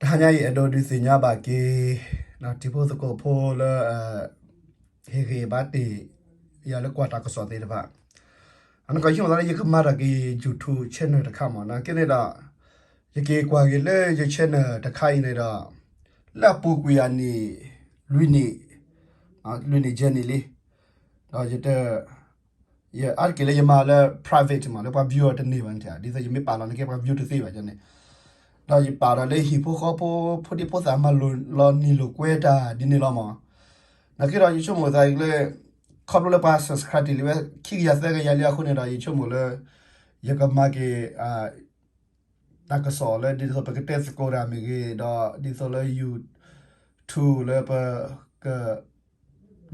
တဟါညါအံၤ အဲၣ်ဒိးဒုးသ့ၣ်ညါဘၣ်က့ၤ တံၤဖိသကိးဖိလၢ ဟ့ၣ်ဂံၢ်ဘါတ့ၢ်ယၤလၢကွၢ်တၢ်ကစီၣ်သ့ၣ်တဖၣ်, အနီၢ်ကီၢ် ယဆိကမိၣ်သးလၢယကမၤတၢ်က့ၤ YouTube channel တခါမး နာ်က့န့ၣ်ဒီး ယက့ၤကွၢ်က့ၤလၢယ channel တခါအံၤန့ၣ်ဒီး လၢအပူၤကွံာ်အနံၣ် လွံၢ်နံၣ် လွံၢ်နံၣ်ယဲၢ်နံၣ်လံ, ဒီးယတ ယအါတက့ၢ်လၢယမၤလၢ private မး လၢပှၤ view တန့ၢ်ဘၣ်န့ၣ် ဒ်သိးယမ့ၢ်ပာ်လီၤန့ၣ်က့ ပှၤ view တသ့ဘၣ်န့ၣ်, ဒီးယပာ်ဒီးလၢဟံၣ်ဖိဃီဖိ ဖိဒံဖိသၣ်မၤလိာ်လီၤနံၤလိာ်ကွဲတၢ်ဒ်န့ၣ်လီၤမး, နာ်က့ဒီးယဆိကမိၣ်သးလၢ ခီဖျိလၢပှၤ subscribe တ့ၢ်လံဝဲ ခံကယၤသၢကယၤလံအဃိန့ၣ်ဒီး ယဆိကမိၣ်လၢ ယကမၤက့ၤ တၢ်ကစီၣ်လၢဒ်သိးပကတဲသကိးတၢ်မ့ၢ်ဂ့ၤ, ဒီးဒ်သိးလၢ YouTube လၢပက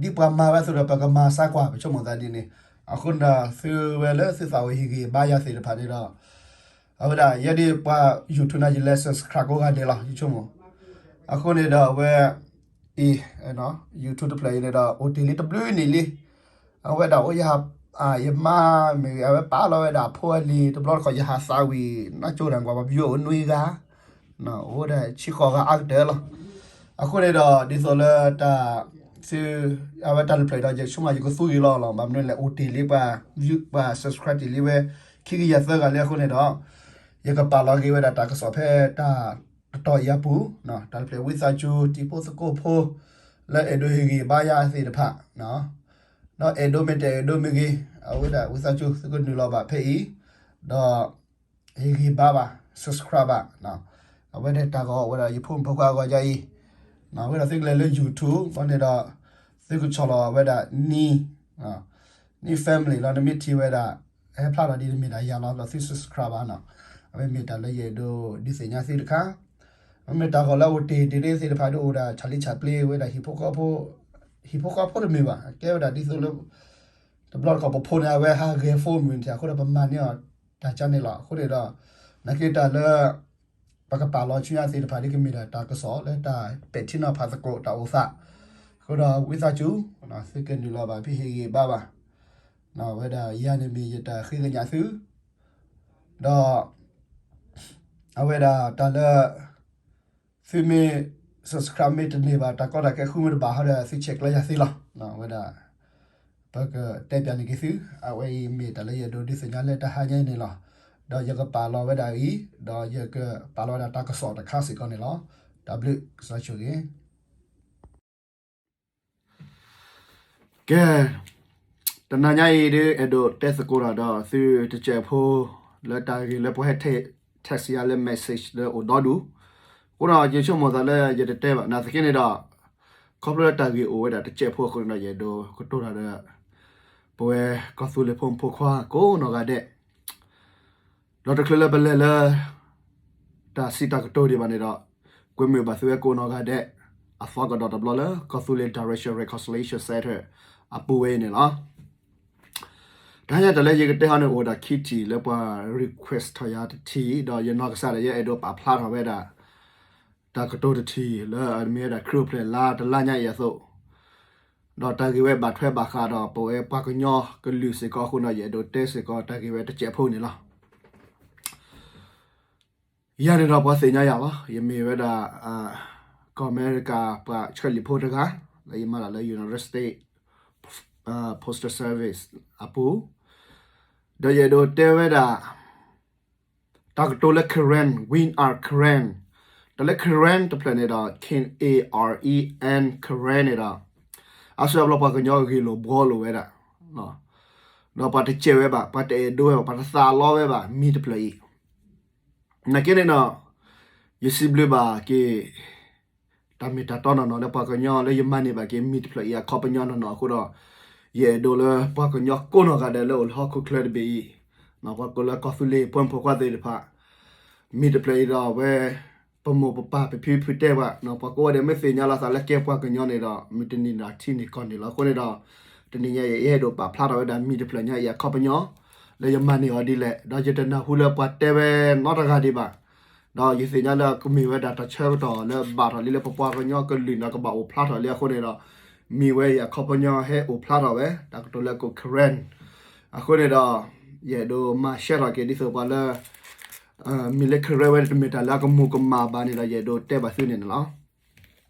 ဒ်ပှၤမၤဝဲအသိးဒီး ပကမၤစၢ်ကွၢ် ပဆိကမိၣ်သးဒ်န့ၣ်, အဃိန့ၣ်ဒီး သုဝဲလၢသုသးအိၣ်ဟ့ၣ်ဂံၢ်ဘါယၤသ့ၣ်တဖၣ်န့ၣ်ဒီး အဝဲဒၣ် ယဲဒ်ပှၤ YouTube န့ၣ် ယလဲၤ subscribe ကိးဂၤဒဲးလီၤ ယဆိကမိၣ်, အဃိန့ၣ်ဒီးအဝဲ အံၤ YouTube တဖျၢၣ်အံၤန့ၣ်ဒီး အိၣ်တ့ၢ်လံတဘျုးနံၣ်လံ, အဝဲဒၣ်အိၣ်ယ ယမါမ့ၢ်ဂ့ၤ အဝဲပာ်လီၤဝဲဒၣ်အဖိအလံၤ တဘျီတခီၣ် ယဟးသးဝံၣ် နၢ်ကၠိတၢ်ကွၢ် ပှၤ view အိၣ်နွံဂၤ, အိၣ်ဝဲဒၣ်ဆံဃိးဂၤအါကတၢၢ်လီၤ, အဃိန့ၣ်ဒီး ဒ်သိးလၢတၢ် သု အဝဲတၢ်တဖျၢၣ်အံၤဒီး ယဆိကမိၣ်ယကသူက့ၤလီၤလီၤ, ဘၣ်မနုၤလဲၣ် အိၣ်တ့ၢ်လံပှၤ view ပှၤ subscribe တ့ၢ်လံဝဲ ခံကယၤသၢဂၤလံအဃိန့ၣ်ဒီး ယကပာ်လီၤက့ၤဝဲဒၣ်တၢ်ကစီၣ်ဖဲတၢ်တတီၤအံၤအပူၤ, တၢ်တဖျၢၣ်ဝံသးစူၤ တံၤဖိသကိးဖိ လၢအဲၣ်ဒိးဟ့ၣ်ဂံၢ်ဘါယၤသ့ၣ်တဖၣ်, ဒီးအဲၣ်ဒိးမ့ၢ်တအဲၣ်ဒိးမ့ၢ်ဂ့ၤ, အဝဲဒၣ်ဝံသးစူၤ သုကနုာ်လီၤဘၣ်ဖဲအံၤ, ဒီး ဟ့ၣ်ဂံၢ်ဘါဘၣ် subscribe ဘၣ်, အဝဲဒၣ်တၢ်ဂီၤအိၣ်ဝဲဒၣ် ယဖိမုၣ်ဖိခွါအဂီၢ်ယၤအံၤ, အဝဲဒၣ်သုကလဲၤလၢ YouTube ဘၣ်န့ၣ်ဒီး သုကဆီၣ်လီၤဝဲဒၣ် Ni, Ni Family လီၤ, နမ့ၢ်ထံၣ်ဝဲဒၣ် ဟဲဖျါထီၣ်ဒ်န့ၣ်မ့ၢ်ဒၣ်ယၤလီၤ ဒီးသု subscribe ဘၣ်နီၤ, အဝဲမ့ၢ်တၢ်လၢယအဲၣ်ဒိးဒုးသ့ၣ်ညါသုတခါ, မ့မ့ၢ်တၢ်ဂီၤလၢအအိၣ်တ့ၢ်တ့ၢ်သ့ၣ်တဖၣ်ဒီးအိၣ်ဒၣ် ဆၣ်လံဆၣ်ပျ့ဝဲဒၣ် ဟံၣ်ဖိဃီဖိတမ့ၢ်ဘၣ်, ကဲဝဲဒၣ်ဒ်သိးလၢ တဘျီတခီၣ်ပဖိန့ၣ် အဝဲဟးဂဲၤ phone မုၢ်နံၤထံး အဃိဒီးပမၤန့ၢ်အီၤတၢ်ကါန့ၣ်လီၤ, အဃိန့ၣ်ဒီး နာ်က့တၢ်လၢ ပကပာ်လီၤဆူညါသ့ၣ်တဖၣ်ဒ်ကမ့ၢ်ဒၣ်တၢ်ကစီၣ်လၢတၢ်ပဲာ်ထံနီၤဖးသကိးတၢ်အိၣ်သး, အဃိဒီးဝံသးစူၤ သုကနုာ်လီၤဘၣ်ဖဲဟ့ၣ်ဂံၢ်ဘါဘၣ်, ဝဲဒၣ်ယၤန့ၣ်မ့ၢ်ယတၢ်ဃ့ကညးသု, ဒီး အဝဲဒၣ်တၢ်လၢ သုမ့ၢ် subscribe မ့ၢ်တန့ၢ်ဘၣ် တၢ်ကီတၢ်ခဲဃုမ့ၢ်တဘၣ်ဟီဒီး သုဆဲးကျိးယၤသ့လီၤ, ဝဲဒၣ် ပကတဲပၠးန့ၢ်က့ၤသု, အဝဲအံၤမ့ၢ်တၢ်လၢယအဲၣ်ဒိးဒုးသ့ၣ်ညါလၢတဟါညါအံၤန့ၣ်လီၤ, ဒီးယကပာ်လီၤဝဲဒၣ်အံၤ, ဒီးယကပာ်လီၤဝဲဒၣ်တၢ်ကစီၣ်တခါစ့ၢ်ကီးန့ၣ်လီၤ, တၢ်ဘျုးကစၢ်ဆိၣ်ဂ့ၤ ကဲ, တနၤညါအံၤဒ်အဲၣ်ဒိးတဲသကိးတၢ်ဒီးသုတစဲးဖိ လၢတၢ်ဂ့ၢ်လၢပှၤဟဲ text ယၤလၢ message လၢအိၣ်ဒီဒူၣ်, အဃိဒီးယဆိကမိၣ်သးလၢယတတဲဘၣ် နာ်သက့န့ၣ်ဒီး ခီဖျိလၢတၢ်ဂ့ၢ်အိၣ်ဝဲဒၣ်တစဲးဖိအဃိန့ၣ်ဒီး ယအဲၣ်ဒိးကတိၤတၢ်ဒီး ပဝဲကီၢ်သူလ့ၤဖိမုၣ်ဖိခွါကိးနီၢ်ဂၤဒဲး ဒီးတချုးလၢပလဲၤလၢ တၢ်စံးတၢ်ကတိၤဒံးဘၣ်န့ၣ်ဒီး ကွဲမုာ်ဘၣ်သုဝဲကိးနီၢ်ဂၤဒဲး အသီကဒီးတဘျီလၢ ကီၢ်သူလ့ၤ Direction Reconciliation Center အပူၤဝဲအံၤန့ၣ်လီၤ. တဟါညါတၢ်လၢယကတဲဟီန့ၣ် အိၣ်ဝဲဒၣ်ခံထံၣ်လၢပှၤ request ထီၣ်ယၤတထံၣ် ဒီးယနီၢ်ကစၢ်ဒီးယအဲၣ်ဒိးပာ်ဖျါထီၣ်ဝဲဒၣ် တၢ်ကတိၤတထံၣ်လၢအမ့ၢ်ဝဲဒၣ်ခရံာ်အိၣ်ဖျဲၣ်လါတလါညါအံၤအသိး, ဒီးတၢ်ဂ့ၢ်ဝဲဘၣ်ထွဲဘၣ်ဃးဒီးပဝဲပှၤကညီကလုာ်စ့ၢ်ကီးအဃိဒီး ယအဲၣ်ဒိးတဲစ့ၢ်ကီးတၢ်ဂ့ၢ်ဝဲတစဲးဖိန့ၣ်လီၤ. ယၤန့ၣ်ဒီးပှၤသ့ၣ်ညါယၤလီၤ. ယမ့ၢ်ဝဲဒၣ် ကီၢ်အမဲရကၤပှၤဆှၢလံာ်ဖိတဂၤ လၢယမၤတၢ်လၢ United States Postal Service အပူၤ, ဒီးယအဲၣ်ဒိးတဲဝဲဒၣ် တၢ်ကတိၤလၢ Karen, we are Karen, တၢ်လၢ Karen တဖျၢၣ်န့ၣ်ဒီး K A R E N, Karen န့ၣ်ဒီး အါစုအါဘျီပှၤကညီဂ့ၢ်လိာ်ဘှီလိာ်ဝဲဒၣ် ဒီးပှၤတစဲးဝဲဘၣ်, ပှၤတအဲၣ်ဒိးဝဲဘၣ်, ပှၤတသးလီဝဲဘၣ် မံၤတဖျၢၣ်အံၤ. နာ်က့န့ၣ်ဒီး ယစံးဘျုးဘၣ်က့ၤ တၢ်မ့ၢ်တၢ်တီနီၢ်နီၢ်လၢပှၤကညီလၢယမၤန့ၢ်ဘၣ်က့ၤ မံၤတဖျၢၣ်အံၤအခီပညီနီၢ်နီၢ်အဃိဒီး ယအဲၣ်ဒိးလၢပှၤကညီကိးနီၢ်ဂၤဒဲးလၢအိၣ်လၢဟီၣ်ခိၣ်ချၢတဘ့ၣ်အံၤ, ပှၤကိးလၢကီၢ်သူလ့ၤဖိမုၣ်ဖိခွါသ့ၣ်တဖၣ် မံၤတဖျၢၣ်အံၤဒီးအဝဲ ပမိၢ်ပပၢ်ပဖံပဖုတဲဘၣ်, ပှၤကိးဂၤဒဲးမ့ၢ်သ့ၣ်ညါလီၤသးလၢကဲပှၤကညီန့ၣ်ဒီး မုၢ်တနံၤဒီးထံန့ၣ်ကီၢ်န့ၣ်လီၤ. အဃိန့ၣ်ဒီး တနံၤညါအံၤ ယအဲၣ်ဒိးပာ်ဖျါထီၣ်ဝဲဒၣ်မံၤတဖျၢၣ်ညါအံၤအခီပညီ လၢယမၤန့ၢ်အီၤဒ်လဲၣ်, ဒီးယတနၢ်ဟူလၢပှၤတဲဝဲနီတဂၤဒံးဘၣ်. ဒီးယသ့ၣ်ညါလၢကမ့ၢ်ဝဲဒၣ်တၢ်ဆၢကတီၢ်လၢဘၣ်ထီၣ်လံလၢပပှၤကညီကလုာ်န့ၣ်ကဘၣ်အိၣ်ဖျါထီၣ်လံအဃိန့ၣ်ဒီး မံၤဝဲအံၤအခီပညီဟဲအိၣ်ဖျါထီၣ်ဝဲ တၢ်ကတိၤလၢကိး Karen အဃိန့ၣ်ဒီး ယအဲၣ်ဒိးမၤရှဲထီၣ်က့ၤဒ်သိးပှၤလၢ မ့ၢ်လၢ Karen ဝဲန့ၣ် တမ့ၢ်တၢ်လၢအကမူၤကမၣ်ဘၣ်န့ၣ်ဒီး ယအဲၣ်ဒိးတဲဘၣ်သုန့ၣ်န့ၣ်လီၤ.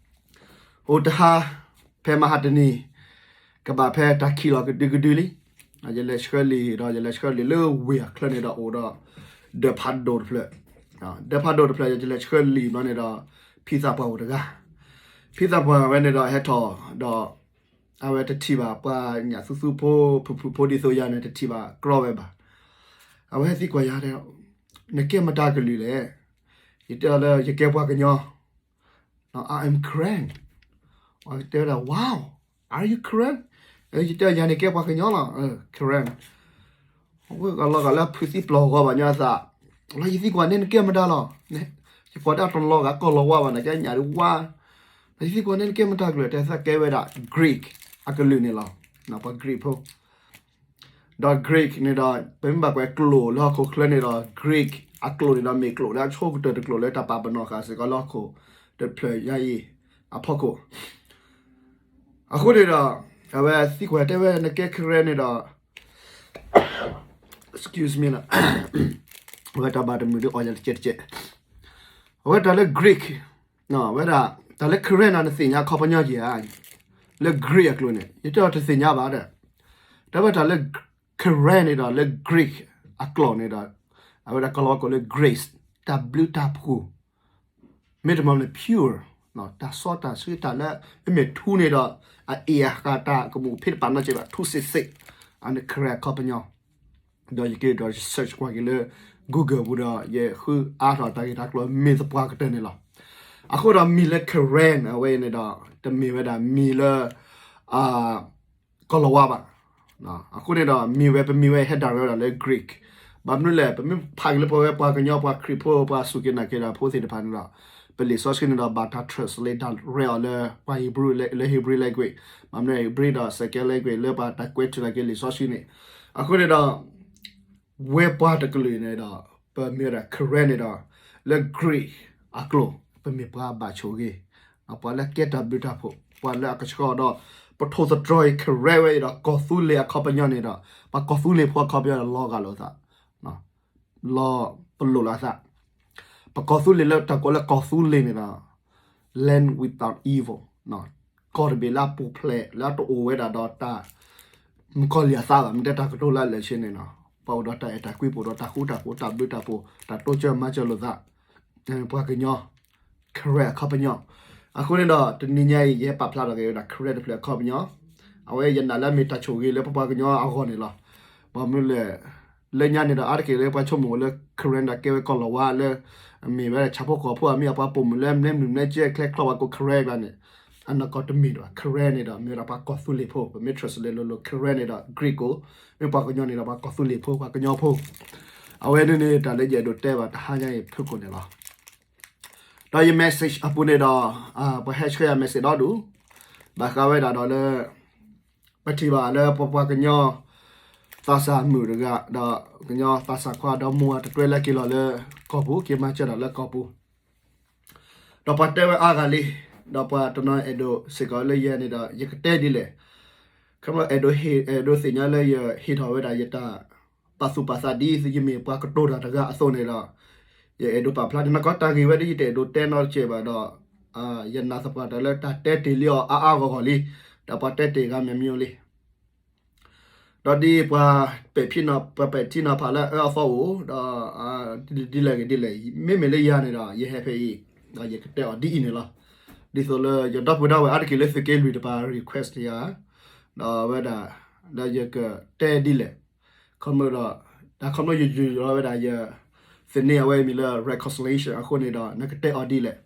အိၣ်တဟါ, ဖဲမဟါတနံၤ, ကဘၣ်ဖဲတၢ်ခံးလီၤကဒုကဒုလံ, ယလဲၤဆှၢလံာ်ဒီး ယလဲၤဆှၢလံာ်လၢဝ့ၢ်အချၢန့ၣ်ဒီး အိၣ်ဒီး ဒၢးဖးဒိၣ်တဖျၢၣ်, ဒၢးဖးဒိၣ်တဖျၢၣ် ယလဲၤဆှၢလံာ်ဘျီန့ၣ်ဒီး ဖံသးပှၢ်အိၣ်တဂၤ, ဖံသးပှၢ်ဝဲန့ၣ်ဒီးဟဲထီၣ်ဒီး အဝဲတထံၣ်ဘၣ်ပှၤညၣ်သူသူဖိ ဖုၣ်ဖုၣ်ဖိဒ်သိးယၤန့ၣ် တထံၣ်ဘၣ်ကြီဝဲဘၣ်. အဝဲဟဲသံကွၢ်ယၤ, နကဲမတၤကလုာ်လဲၣ်. ယတဲအီၤလၢယကဲပှၤကညီ, I am Karen. တဲဝဲဒၣ် Wow, are you Karen? ယတဲအီၤ ယၤန့ၣ် ကဲပှၤကညီလီၤ, Karen. အဝဲကလီၤဂာ်လၢအဖုးသံပျီၢ်ဂီၤဘၣ်ညီအသး, လီၤယသံကွၢ်န့ၣ် နကဲမတၤလီၤ. ယကွၢ်တၢ်တလီၤဂာ်ကီၢ်လီၤဝါဘၣ်န့ၣ် ကဲညၣ်ဒုးဝါ, လီၤယသံကွၢ်န့ၣ် နကဲမတၤကလုာ် တဲသးကဲဝဲဒၣ် Greek အကလုာ်န့ၣ်လီၤ, ပှၤ Greek ဖိ ဒီး Greek န့ၣ်ဒီး ပမ့ၢ်ဘၣ်ကွၢ်ကျိာ်လၢဟီၣ်ခိၣ်ချၢန့ၣ်ဒီး Greek အကျိာ်န့ၣ်ဒီး မ့ၢ်ကျိာ်လၢအဆိကတၢၢ်တကျိာ်လၢတၢ်ပာ်ပနီၣ်ဃာ်စ့ၢ်ကီးလၢဟီၣ်ခိၣ်တဖျၢၣ်ညါအံၤအဖီခိၣ်. အဃိန့ၣ်ဒီး အဝဲသံကွၢ်တဲဝဲ နကဲ Karen န့ၣ်ဒီး excuse me အဝဲတၢ်ဘၣ်တမုာ်ဒ်အီၣ်ယၤတကဲးတကဲး, အဝဲတၢ်လၢ Greek ဝဲဒၣ် တၢ်လၢ Karen န့ၣ် နသ့ၣ်ညါခီပညီဧါ, လၢ Greek အကျိာ်န့ၣ် ယတဲအီၤတသ့ၣ်ညါဘၣ်ဒီး, တဲဝဲတၢ်လၢ Karen န့ၣ်ဒီး လၢ Greek အကျိာ်န့ၣ်ဒီး အဝဲဒၣ်ကီၢ်လီၤဝါကိးလၢ grace တၢ်ဘျုးတၢ်ဖှိၣ်, မ့တမ့ၢ်န့ၣ် pure တၢ်စီတၢ်ဆှံတၢ်လၢ မ့မ့ၢ်ထူန့ၣ်ဒီး အအ့ၣ်အဃာ်တၢ်ကမူၣ်ဖံးတပာ်နီၢ်ကဲးဘၣ် ထူစ့ၢ်စ့ၢ်, အန့ၣ် Karen အခီပညီ ဒီးယက့ၤဒီး search ကွၢ်က့ၤလၢ Google ပူၤဒီး ယဃုအါထီၣ်တၢ်ဂ့ၢ်တၢ်ကျိၤမ့ၢ်သပှၢ်ကတၢၢ်န့ၣ်လီၤ. အဃိဒီးမ့ၢ်လၢ Karen အဝဲအံၤန့ၣ်ဒီး တမ့ၢ်ဝဲဒၣ်မံၤလၢ ကီၢ်လီၤဝါဘၣ်. အဃိန့ၣ်ဒီး မံၤဝဲ ပမံၤဝဲဟဲဒၣ်ဝဲဒၣ်လၢ Greek. ဘၣ်မနုၤလဲၣ် ပမ့ၢ်ဖးက့ၤလၢပဝဲပှၤကညီ ပှၤခရံာ်ဖိ ပှၤစူၢ်က့ၤနာ်က့ၤတၢ်ဖိသ့ၣ်တဖၣ်န့ၣ်ဒီး ပလံာ်စီဆှံန့ၣ်ဒီး ဘၣ်တၢ် translate ဒၣ်ရဲၣ်အီၤလၢပှၤ Hebrew လၢ Hebrew language, ဘၣ်မနုၤ Hebrew ဒီး second language လၢပှၤတၢ်ကွဲးထုးလီၤက့ၤလံာ်စီဆှံန့ၣ်. အဃိန့ၣ်ဒီး ဝဲပှၤတကလုာ်န့ၣ်ဒီး ပမ့ၢ်ဝဲဒၣ် Karen န့ၣ်ဒီး လၢ Greek အကျိာ် ပမ့ၢ်ပှၤဘၣ်ဆိၣ်ဂ့ၤ, ပှၤလၢကဲတၢ်ဘျုးတၢ်ဖှိၣ် ပှၤလၢအကဆှီဒီး ပထိၣ်သတြီၤအံၤ Karen ဝဲအံၤဒီး ကီၢ်သူလ့ၤအခီပညီန့ၣ်ဒီး ပှၤကီၢ်သူလ့ၤဖိအခီပညီဒီး လီၤဂာ်လိာ်သး, လီၤပလိာ်လိာ်သး. ပကီၢ်သူလ့ၤလၢတၢ်ကိးလၢကီၢ်သူလ့ၤန့ၣ်ဒီး land without evil, ကီၢ်တဘ့ၣ်လၢအပူၤဖျဲး လၢအတအိၣ်ဝဲဒၣ်ဒီးတၢ် မုၣ်ကီၤလံၢ်အသးဘၣ် မ့ၢ်တဲတၢ်ကတိၤလၢအလၢာ်ဆ့န့ၣ်လီၤ. ပှၤအိၣ်ဒီးတၢ်အဲၣ်တၢ်ကွံ ပအိၣ်ဒီးတၢ်ဃူတၢ်ဖိး တၢ်ဘျုးတၢ်ဖှိၣ် တၢ်တိစၢၤမၤစၢၤလိာ်သး, ပှၤကညီ Karen အခီပညီ. အဃိန့ၣ်ဒီး တနံၤညါအံၤ ယဟဲပာ်ဖျါထီၣ်က့ၤဝဲဒၣ် Karen တဖျၢၣ်အခီပညီ, အဝဲယနာ်လၢအမ့ၢ်တၢ်ဆိၣ်ဂ့ၤလၢပပှၤကညီအဂီၢ်န့ၣ်လီၤ. ဘၣ်မနုၤလဲၣ် လၢညါန့ၣ်ဒီး အါတက့ၢ်လၢပှၤဆိကမိၣ်လၢ Karen ဒီးကဲဝဲကီၢ်လီၤဝါလၢ မ့ၢ်ဝဲဆၣ်ဖိကီၢ်ဖိ အမ့ၢ်အပှၤပိာ်မုၣ်လၢ မနုၤမနုၤကဲ ချဲချီဘၣ်ကိး Karen ဘၣ်န့ၣ်, အနီၢ်ကီၢ်တမ့ၢ်ဒၣ် Karen န့ၣ်ဒီး မ့ၢ်ဝဲဒၣ်ပှၤကီၢ်သူလ့ၤဖိ, ပမ့ၢ် translate လၢ Karen န့ၣ်ဒီး Greek ကိး, မ့ၢ်ပှၤကညီန့ၣ်ဒီး ပှၤကီၢ်သူလ့ၤဖိ ပှၤကညီဖိ. အဝဲန့ၣ်န့ၣ် တၢ်လၢယအဲၣ်ဒိးတဲဘၣ်တဟါညါအံၤဖုၣ်ကိာ်န့ၣ်လီၤ. ဒီးယ message အပူၤန့ၣ်ဒီး ပှၤဟဲဆှၢယၤ message ဒီဒူၣ်, ဘၣ်ဃးဝဲဒၣ်ဒီးလၢ ပထံၣ်ဘၣ်လၢပပှၤကညီ သးစၢ်မုၣ်တဂၤ ဒီးကညီသးစၢ်ခွါ ဒီမါဝၤတတွဲလၢက့ၤလီၤလၢကီၢ်ပူၤ က့ၤမၤစၢၤတၢ်လၢကီၢ်ပူၤ, ဒီးပှၤတဲဝဲအါဂၤလံ, ဒီးပှၤတနီၤအဲၣ်ဒိးစ့ၢ်ကီးလၢယဲန့ၣ်ဒီး ယကတဲဒ်လဲၣ်, ခီဖျိအဲၣ်ဒိးဟ့ၣ် အဲၣ်ဒိးသ့ၣ်ညါလၢယဟ့ၣ်ထီၣ်ဝဲဒၣ်ယတၢ်ပာ်သူၣ်ပာ်သးဒ်ယမ့ၢ်ပှၤကတိၤတၢ်တဂၤအသိးန့ၣ်ဒီး ယအဲၣ်ဒိးပာ်ဖျါန့ၣ် နီၢ်ကီၢ်တၢ်ဂ့ၢ်ဝဲဒၣ် ယတအဲၣ်ဒိးတဲနီတစဲးဘၣ်ဒီး ယနာ်သပှၢ်တၢၢ်လၢတၢ်တဲတ့ၢ်လံအီၤအါအါဂီၢ်ဂီၢ်လံ, ဒီးပှၤတဲတ့ၢ်ဂၤမံၤမံၤလံ. ဒီးဒ်ပှၤပဲာ်ထံနီၤ ပှၤပဲာ်ထံနီၤဖးလၢအအၢအသီအိၣ်ဒီး ဒ်လဲၣ်ဂ့ၤဒ်လဲၣ် မ့မ့ၢ်လၢယၤန့ၣ်ဒီး ယဟဲဖဲအံၤ ဒီးယကတဲအီၤဒ်အံၤန့ၣ်လီၤ. ဒ်သိးလၢယဒီပုၢ်ဒီဝဲၢ်အါတက့ၢ်လၢသုးက့လွံၢ်တပၤ request ယၤ ဒီးဝဲဒၣ် ဒီးယကတဲဒ်လဲၣ်, ခီဖျိဒီး တၢ်ခီဖျိယယုၢ်လီၤဝဲဒၣ်ယ သန့ၤအဝဲအမံၤလၢ reconciliation အဃိန့ၣ်ဒီး နကတဲအီၤဒ်လဲၣ်.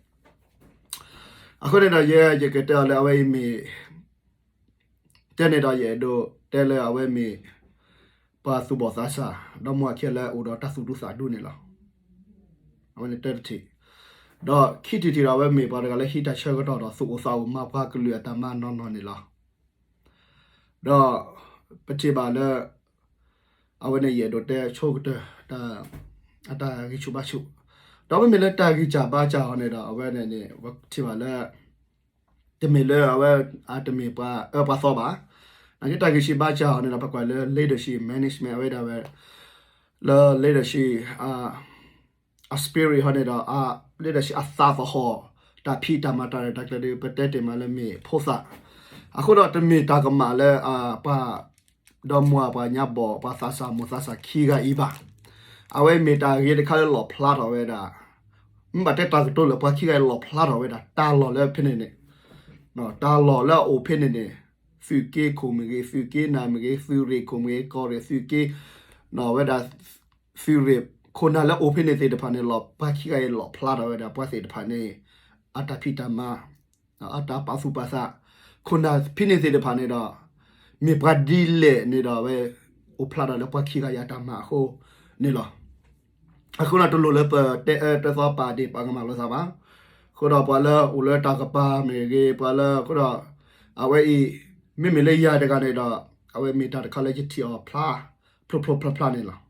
အဃိန့ၣ်ဒီး ယဲယကတဲအီၤလၢအဝဲအံၤမ့ၢ် တဲန့ၣ်ဒီး ယအဲၣ်ဒိးတဲလၢအဝဲမ့ၢ် ပှၤသူၣ်ဘီၣ်သးစၢ် ဒီမါဝၤခံဂၤလၢအအိၣ်ဒီးတၢ်သူၣ်ဒူသးဒူန့ၣ်လီၤ. အဝဲန့ၣ်တၢတထံၣ်, ဒီးခံထံၣ်တထံၣ်ဒီး အဝဲမ့ၢ်ပှၤတဂၤလၢဟံးတၢ်ဆၢကတီၢ်ဒီး သူၣ်အိၣ်သးအိၣ်မၤပှၤကလုာ်အတၢ်မၤနီၢ်နီၢ်န့ၣ်လီၤ. ဒီးပထံၣ်ဘၣ်လၢ အဝဲန့ၣ်ယအဲၣ်ဒိးတဲဆိကတၢၢ် အတၢ်ဂံၢ်ဆူၣ်ဘါဆူၣ်, ဒီးမ့မ့ၢ်လၢတၢ်ဂံၢ်စၢ်ဘါစၢ်အီၤန့ၣ်ဒီး အဝဲန့ၣ်န့ၣ် ပထံၣ်ဘၣ်လၢ တမ့ၢ်လၢအဝဲ အတမ့ၢ်ပှၤအၢပှၤသီဘၣ်. နာ်က့တၢ်ဂံၢ်ဆူၣ်ဘါစၢ်အီၤန့ၣ်ဒီး ပကွၢ်လၢ leadership management အဝဲဒၣ်ဝဲ လၢ leadership အ spirit ဟီန့ၣ်ဒီး အ leadership အသးသဟီၣ် တၢ်ဖံးတၢ်မၤတၢ်ရဲၣ်တၢ်ကျဲၤဒီး ပတဲတ့ၢ်မးလၢမ့ၢ်ဖိသၣ်, အဃိဒီးတမ့ၢ်တၢ်ကမၣ်လၢ ပှၤ ဒီမါပှၤညါဘီၣ် ပှၤသးစၢ်မိၢ်သးစၢ်ခံဂၤအံၤဘၣ်. အဝဲမ့ၢ်တၢ်ဂ့ၤတခါလၢလီၣ်ဖျါထီၣ်ဝဲဒၣ်, မ့ၢ်ဘၣ်တဲတၢ်ကတိၤလၢပှၤခံဂၤအံၤလီၣ်ဖျါထီၣ်ဝဲဒၣ် တၢ်လီၢ်လၢဖဲန့ၣ်န့ၣ်, တၢ်လီၢ်လၢအအိၣ်ဖဲန့ၣ်န့ၣ်, သုးက့ခိၣ်မ့ၢ်ဂ့ၤ, သုးက့နၢ်မ့ၢ်ဂ့ၤ, သုးရ့ၣ်ခိၣ်မ့ၢ်ဂ့ၤ, ကီၢ်ရ့ၣ်သုးက့ ဝဲဒၣ် သုးရ့ၣ် ခိၣ်နၢ်လၢအိၣ်ဖဲန့ၣ်သ့ၣ်တဖၣ်န့ၣ်လီၤ, ပှၤခံဂၤအံၤလီၣ်ဖျါထီၣ်ဝဲဒၣ် ပှၤသ့ၣ်တဖၣ်န့ၣ် အတၢ်ဖံးတၢ်မၤ, အတၢ်ပာ်သူၣ်ပာ်သး, ခိၣ်နၢ်ဖဲန့ၣ်သ့ၣ်တဖၣ်န့ၣ်ဒီး မ့ၢ်ပှၤဒ်လဲၣ်န့ၣ်ဒီး အဝဲအိၣ်ဖျါထီၣ်လၢပှၤခံဂၤအံၤအတၢ်မၤအဃိန့ၣ်လီၤ. အဃိန့ၣ်တလိၣ်လၢပတဲအၢတဲသီပာ်ဒ့ၣ်ပာ်ကမၣ်လိာ်သးဘၣ်. အဃိဒီးပှၤလၢအိၣ်လၢတၢ်ကပၤမ့ၢ်ဂ့ၤ, ပှၤလၢအဃိဒီး အဝဲအံၤ မ့မ့ၢ်လၢယၤတဂၤန့ၣ်ဒီး အဝဲမ့ၢ်တၢ်တခါလၢယထံၣ်အီၤဖျါ ဖျိဖျိဖျါဖျါန့ၣ်လီၤ.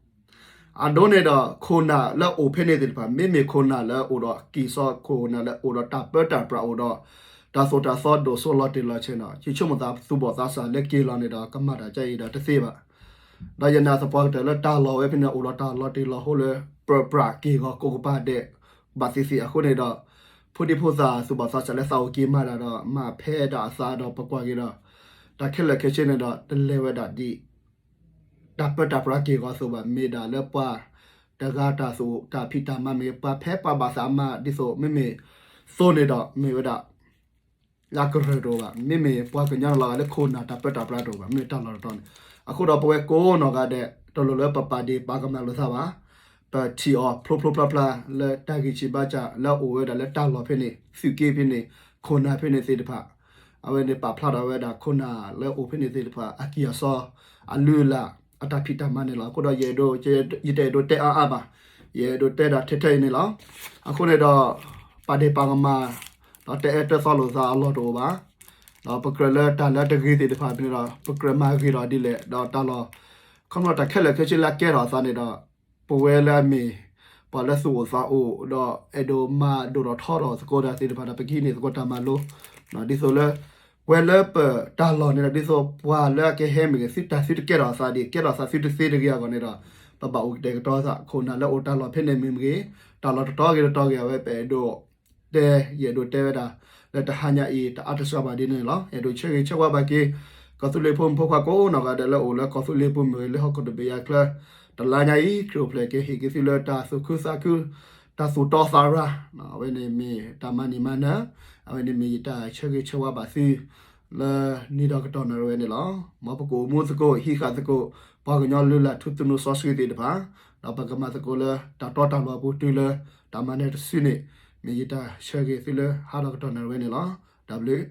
အဒိန့ၣ်ဒီး ခိၣ်နၢ်လၢအိၣ်ဖဲန့ၣ်သ့ၣ်တဖၣ် မ့မ့ၢ်ခိၣ်နၢ်လၢအိၣ်ဒီးကံၢ်စီ ခိၣ်နၢ်လၢအိၣ်ဒီးတၢ်ပၢတၢ်ပြးအိၣ်ဒီး တၢ်သိၣ်တၢ်သီဒိၣ်စိလီၤတ့ၢ်လီၤဆဲးဒီး ယဆိကမိၣ်သးသူၣ်ဘီၣ်သးစၢ်လၢက့ၤလီၤန့ၣ်ဒီး ကမၤတၢ်ကအံၤဒီးတသ့ဘၣ်. ဒီးယနာ်သပှၢ်ကတၢၢ်လၢတၢ်လီၢ်ဝဲဖဲန့ၣ် အိၣ်ဒီးတၢ်လီၤတ့ၢ်လီၤဟိလၢ ပြးပြးက့ၢ်ဂီၤကိးကပၤဒဲး ဘၣ်သ့ၣ်သ့ၣ်အဃိန့ၣ်ဒီး ဖိဒံဖိသၣ်သူၣ်ဘီၣ်သးစၢ်လၢသးအိၣ်က့ၤမၤတၢ်ဒီး မၤဖဲဒၣ်အသးဒီးပကွၢ်က့ၤဒီး တၢ်ခဲလၢာ်ခဲဆ့န့ၣ်ဒီး တလဲၤဝဲဒၣ်ဒ် တၢ်ပၢတၢ်ပြးက့ၢ်ဂီၤအသိးဘၣ်, မ့ၢ်ဒၣ်လၢပှၤတဂၤတၢ်သူၣ်တၢ်ဖံးတၢ်မၤမ့ၢ်ဂ့ၤ, ပှၤဖဲပှၤဘၣ်သးမၤဒ်သိး မ့မ့ၢ်သိးန့ၣ်ဒီး မ့ၢ်ဝဲဒၣ် လၢကရၢၢ်တအိၣ်ဘၣ်, မ့မ့ၢ်ပှၤကညီလီၤဂာ်လၢခိၣ်နၢ်တၢ်ပၢတၢ်ပြးတအိၣ်ဘၣ်, မ့ၢ်တၢ်လီၢ်တတီၤန့ၣ်. အဃိဒီးပဝဲကိးနီၢ်ဂၤဒဲး တလိၣ်လၢပပာ်ဒ့ၣ်ပာ်ကမၣ်လိာ်သးဘၣ်, ပထံၣ်အီၤဖျိဖျိဖျါဖျါလၢတၢ်ဂံၢ်ဆံးဘါစၢ်လၢအိၣ်ဝဲဒၣ်လၢတၢ်လီၢ်ဖဲန့ၣ်, သုးက့ဖဲန့ၣ်, ခိၣ်နၢ်ဖဲန့ၣ်သ့ၣ်တဖၣ် အဝဲန့ၣ်ပာ်ဖျါထီၣ်ဝဲဒၣ်ခိၣ်နၢ်လၢအိၣ်ဖဲန့ၣ်သ့ၣ်တဖၣ် အကံၢ်အစီ အလုၢ်အလၢ် အတၢ်ဖံးတၢ်မၤန့ၣ်လီၤ. အဃိဒီးယအဲၣ်ဒိး ယတအဲၣ်ဒိးတဲအါအါဘၣ်, ယအဲၣ်ဒိးတဲဒၣ်ထဲထဲအံၤန့ၣ်လီၤ. အဃိန့ၣ်ဒီး ပာ်ဒ့ၣ်ပာ်ကမၣ် ဒီးတဲအၢတဲသီလိာ်သးအလီၢ်တအိၣ်ဘၣ်. ဒီးပကြၢးလၢတၢ်လၢတဂ့ၤသ့ၣ်တဖၣ်န့ၣ်ဒီး ပကြၢးမၤဂ့ၤဒီးဒ်လဲၣ်, ဒီးတၢ်လီၢ် ခီဖျိတၢ်ခဲလၢာ်ခဲဆ့လၢအကဲထီၣ်အသးန့ၣ်ဒီး ပဝဲလၢအမ့ၢ် ပှၤလၢသူၣ်အိၣ်သးအိၣ် ဒီးအဲၣ်ဒိးမၤဒိၣ်ထီၣ်ထီထီၣ်သကိးတၢ်သ့ၣ်တဖၣ်ဒီး ပကဟံးန့ၢ်သကိးတၢ်မၤလိ ဒ်သိးလၢ ပဝဲလၢပတၢ်လီၢ်န့ၣ်ဒီး ဒ်သိးပှၤလၢအကဟဲမ့ၢ်ဂ့ၤ သုတၢ်သုတကဲထီၣ်အသးဒ် ကဲထီၣ်သးသုတသ့တဂ့ၤအဂီၢ်န့ၣ်ဒီး ပဘၣ်အိၣ်ကတဲာ်ကတီၤသး ခိၣ်နၢ်လၢအိၣ်တၢ်လီၢ်ဖဲန့ၣ်မ့ၢ်မ့ၢ်ဂ့ၤ တၢ်လီၢ်တတီၤဂ့ၤတတီၤဂ့ၤ အဝဲပအဲၣ်ဒိး တဲ ယအဲၣ်ဒိးတဲဝဲဒၣ် လၢတဟါညါအံၤ တအါတစှၤဘၣ်ဒ်န့ၣ်လီၤ. အဲၣ်ဒိးဆၢဂ့ၤဆၢဝါဘၣ်က့ၤ ကီၢ်သူလ့ၤဖိမုၣ်ဖိခွါကိးနီၢ်ဂၤဒဲးလၢအိၣ်လၢကီၢ်သူလ့ၤပူၤမ့ၢ်ဂ့ၤ လၢဟီၣ်ခိၣ်တဘ့ၣ်ယၤချၢ တလါညါအံၤ ခရံာ်အိၣ်ဖျဲၣ်က့ၤဟ့ၣ်က့ၤသုလၢတၢ်သူၣ်ခုသးခု တၢ်သူၣ်တီသးရၤ အဝဲန့ၣ်မ့ၢ်တၢ်မၤန့ၢ်မၤနၢၤ အဝဲန့ၣ်မ့ၢ်ယတၢ်ဆၢဂ့ၤဆၢဝါဘၣ်သု လၢနံၤဒီးကတီၢ်နၣ်ရံၣ်ဝဲန့ၣ်လီၤ. မ်ပကအိၣ်မူသကိး ဟံးဃာ်သကိး ပှၤကညီလုၢ်လၢ်ထူသနူစီဆှံသ့ၣ်တဖၣ် ဒီးပကမၤသကိးလၢတၢ်တီတၢ်လိၤအပူၤတုၤလၢ တၢ်မၤနၢၤတစုန့ၣ် မ့ၢ်ယတၢ်ဆၢဂ့ၤသုလၢဟါဒီးကတီၢ်နၣ်ရံၣ်ဝဲန့ၣ်လီၤ. တၢ်ဘျုး